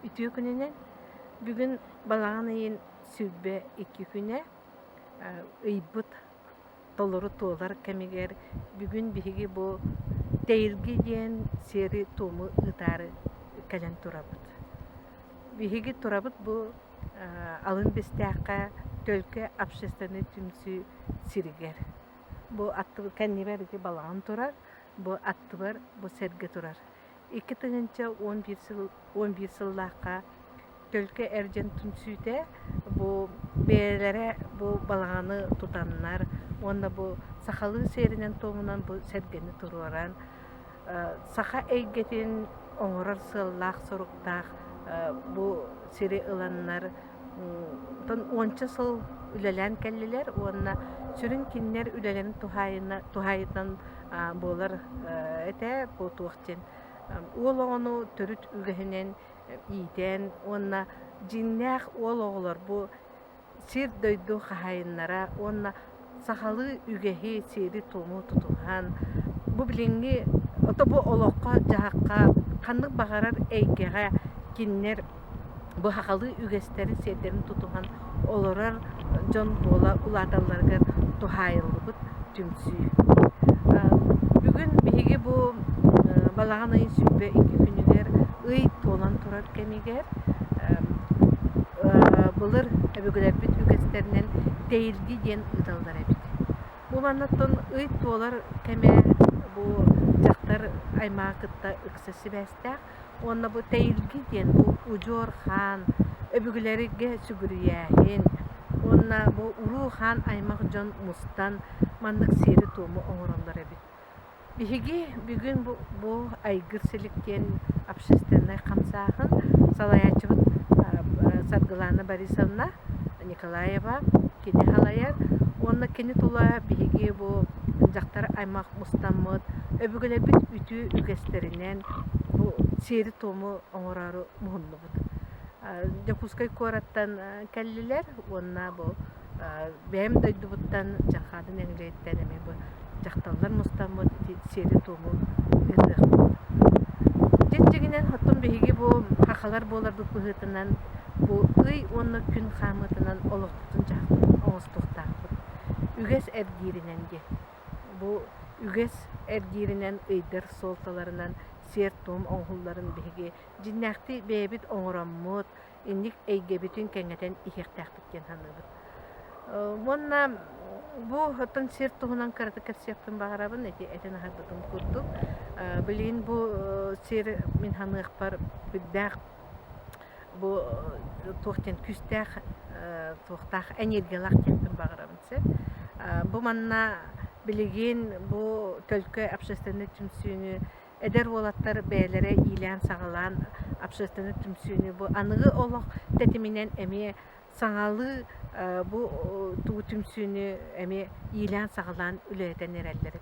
Үтүө күнүнэн! Бүгүн балаҕан ыйын 22 күнэ ыйбыт толору туолар кэмигэр бүгүн биһиги бу Тэйилги диэн сиэри-туому ыытаары кэлэн турабыт. Биһиги турабыт бу Алын Бэстээххэ Төлкө общественнай түмсүү сиригэр. Бу аттыбыт кэннибэр ити балаҕан турар, бу аттыбар бу сэргэ турар. 2011 сыл 11 сыллаахха Төлкө эр дьон түмсүүтэ бу бэйэлэрэ бу балаҕаны тутаннар уонна бу сахалыы сиэринэн-туомунан бу сэргэни туруоран саха эйгэтин оҥорор сыаллаах-соруктаах бу сири ыланнар оттон уонча сыл үлэлээн кэллилэр уонна сүрүн кинилэр үлэлэрин туһаайытынан буолар этэ бу туох диэн уол оҕону төрүт үгэһинэн иитэн уонна дьиҥнээх уол оҕолор бу сир-дойду хаһаайыннара уонна сахалыы үгэһи, сиэри-туому тутуһан, бу билиҥҥи ото бу олоххо-дьаһахха ханнык баҕарар эйгэҕэ кинилэр бу сахалыы үгэстэрин, сиэрдэрин тутуһан олорор дьон буола улааталларыгар туһаайыллыбыт түмсүү. Бүгүн биһиги бу балаҕан ыйын 22 күнүгэр ый туолан турар кэмигэр былыр өбүгэлэрбит үгэстэринэн тэйилги диэн ыыталлар эбит. Бу маннаттан ый туолар кэмэ бу дьахтар аймаҕы кытта ыкса сибээстээх уонна бу тэйилги диэн бу удьуор хаан өбүгэлэргэ сүгүрүйээһин уонна бу уруу хаан аймах дьон мустан маннык сиэри-туому оҥороллор эбит. Биһиги бүгүн бу, бу Айгыр Силик диэн общественнай хамсааһын салайааччыбыт Саргылана Борисовна Николаева кини салайар уонна кини тула биһиги бу дьахтар аймах мустаммыт өбүгэлэрбит үтүө үгэстэринэн бу сиэри-туому оҥороору муһуннубут. Дьокуускай куораттан кэллилэр уонна бу бэйэм дойдубуттан Дьархаады нэһилиэгиттэн эмиэ бу дьахталлар мустаммыт ити сиэри-туому ыытыахпыт. Дьин-дьиҥинэн оттон биһиги бу хахалар буоларбыт быһыытынан бу ый уонна күн хаамыытынан олохпутун-дьаһахпытын оҥостуохтаахпыт. Үгэс эргииринэн диэн. Бу үгэс эргииринэн ыйдар суолталарынан сиэр-туом оҥоһулларын биһиги дьиҥнээхтии бэйэбит оҥороммут, инник эйгэбитин кэҥэтэн иһиэхтээхпит диэн саныыбын. Уонна бу оттон сир туһунан кыратык кэпсиэхпин баҕарабын, ити этэн аһарбытым курдук. Билигин бу сир мин саныахпар үрдээх бу туох диэн күүстээх туохтаах энергиялаах диэхпин баҕарабын сөп. Бу манна билигин бу Төлкө общественнай түмсүүнү эдэр уолаттар бэйэлэрэ иилээн-саҕалаан общественнай түмсүүнү бу аныгы олох тэтиминэн эмиэ саҥалыы бу тугу түмсүүнү эмиэ иилээн-саҕалаан үлэлэтэн эрэллэр.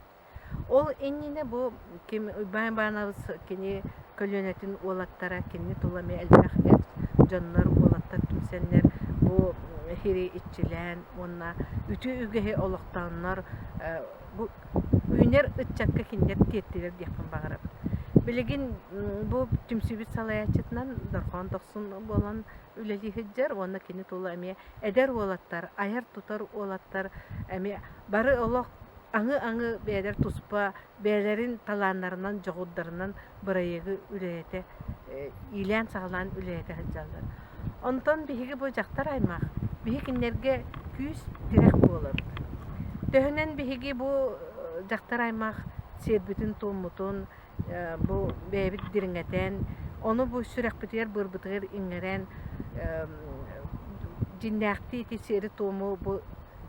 Ол иннинэ бу ким Уйбаан Иванович кини көлүөнэтин уолаттара кинини тула эмиэ элбэх эр дьоннор уолаттар түмсэннэр бу сири иччилээн уонна үтүө үгэһи олохтооннор бу үүнэр ыччакка кинилэр тиэртилэр диэхпин баҕарабын. Билигин бу түмсүүбүт салайааччытынан Дорхоон Дохсун буолан үлэлии сылдьар уонна кини тула эмиэ эдэр уолаттар, айар-тутар уолаттар эмиэ бары олох аҥы-аҥы бэйэлэр туспа бэйэлэрин талааннарынан, дьоҕурдарынан бырайыагы үлэлэтэ, иилээн-саҕалаан үлэлэтэ сылдьаллар. Онтон биһиги бу дьахтар аймах, биһи кинилэргэ күүс-тирэх буолабыт. Төһөнөн биһиги бу дьахтар аймах сиэрбитин-туоммутун бу бэйэбит дириҥэтэн, ону бу сүрэхпитигэр-быарбытыгар иҥэрэн дьиҥнээхтии ити сиэри-туому бу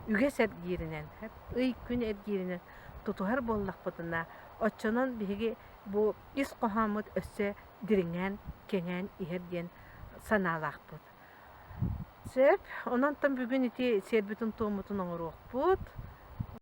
үгэс эргииринэн, ый-күн эргииринэн тутуһар буоллахпытына, оччонон биһиги бу ис хоһооммут өссө дириҥээн, кэҥээн иһэр диэн санаалаахпыт. Сөп. Онон бүгүн ити сиэрбитин-туоммутун оҥоруохпут.